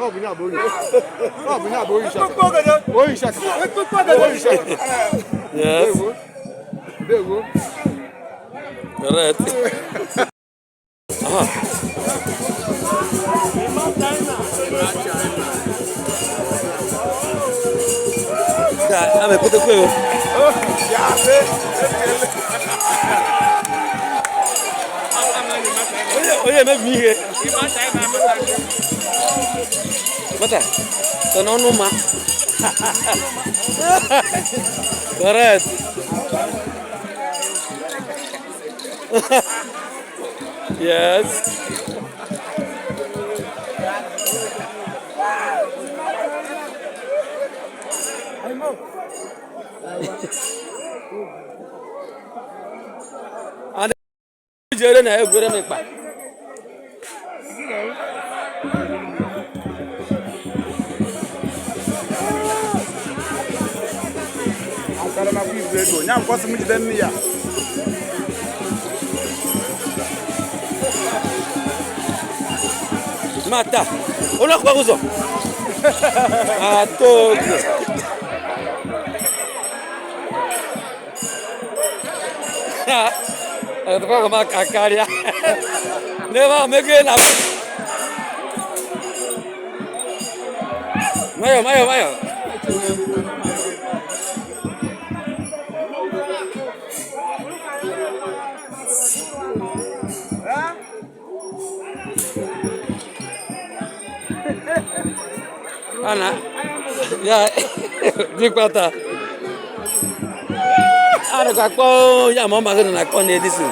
Ọ bụ ya bụ oyi. Ọ bụ ya bụ oyi shaka. Oyi shaka. Oyi shaka. Yes. Ndewo. Ndewo. Correct. Aha. Ya, a me pute cuego. Ya sé. Oye, oye, me vi. Mata. Tono no ma. Correct. Yes. And jere na egwere m ikpa. Akara na kwa ibu ego. Nya nkwasị m jide nne ya. Mata. Olókùn ụzọ. Atogo. Agakwa m aka karịa. N'ebe ahụ mego na. Nwayọ nwayọ nwayọ. Ana. Ya dịkpata. Anakwa akpọ ya ma ọ masịrị na akpọ na-edisi.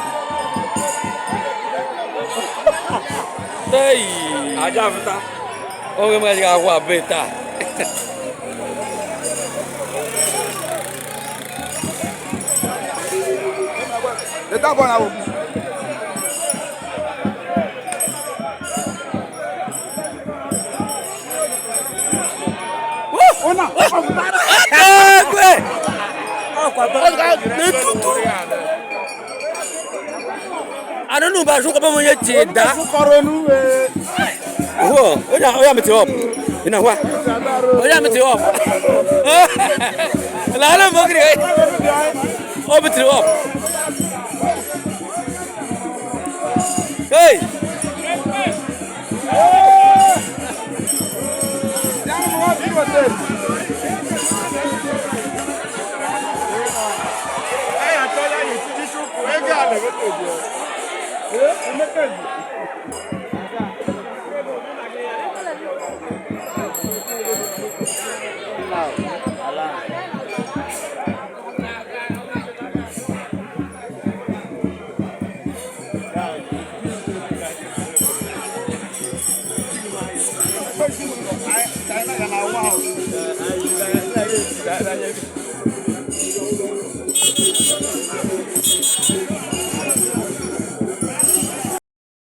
Hey! Aja afụta. Oge m gaghị agwụ abụọ taa. Leta abụọ na awụ. Ụna. Egwe! N'etutu! Anụnụ ba asụ kọba m onye chi da. Kọrọ enu ee. Hụ, onye onye amịtị ọp. Ị na-ahụ a? Onye amịtị ọp. Laala m ogiri. O bitiri ọp. Hey! Ya nụ nwa bi wete. Ego a na-eweta obi ọ. Ee, Emeka ji.